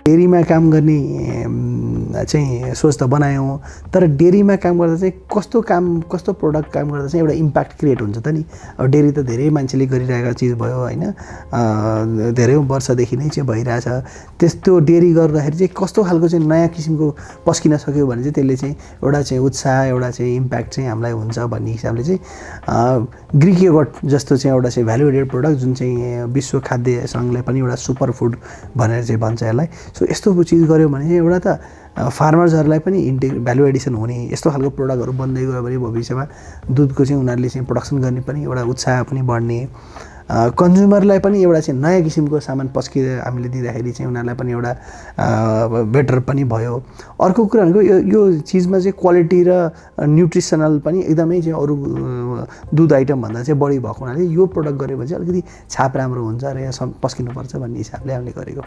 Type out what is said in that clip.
डेरीमा काम गर्ने चाहिँ सोच त बनायौँ, तर डेरीमा काम गर्दा चाहिँ कस्तो प्रोडक्ट काम गर्दा चाहिँ एउटा इम्प्याक्ट क्रिएट हुन्छ त नि। अब डेरी त धेरै मान्छेले गरिरहेको चिज भयो होइन, धेरै वर्षदेखि नै चाहिँ भइरहेछ। त्यस्तो डेरी गर्दाखेरि चाहिँ कस्तो खालको चाहिँ नयाँ किसिमको पस्किन सक्यो भने चाहिँ त्यसले चाहिँ एउटा चाहिँ उत्साह, एउटा चाहिँ इम्प्याक्ट चाहिँ हामीलाई हुन्छ भन्ने हिसाबले चाहिँ ग्रिक योगर्ट जस्तो चाहिँ एउटा चाहिँ भ्यालु एडेड प्रोडक्ट, जुन चाहिँ विश्व खाद्य सङ्घले पनि एउटा सुपर फुड भनेर चाहिँ भन्छ यसलाई। सो यस्तो चिज गऱ्यो भने चाहिँ एउटा त फार्मर्सहरूलाई पनि भ्यालु एडिसन हुने, यस्तो खालको प्रोडक्टहरू बन्दै गयो भने भविष्यमा दुधको चाहिँ उनीहरूले चाहिँ प्रोडक्सन गर्ने पनि एउटा उत्साह पनि बढ्ने, कन्ज्युमरलाई पनि एउटा चाहिँ नयाँ किसिमको सामान पस्किएर हामीले दिँदाखेरि चाहिँ उनीहरूलाई पनि एउटा बेटर पनि भयो। अर्को कुरा भनेको यो चिजमा चाहिँ क्वालिटी र न्युट्रिसनल पनि एकदमै चाहिँ अरू दुध आइटमभन्दा चाहिँ बढी भएको हुनाले यो प्रोडक्ट गऱ्यो भने चाहिँ अलिकति छाप राम्रो हुन्छ र यहाँ पस्किनुपर्छ भन्ने हिसाबले हामीले गरेको।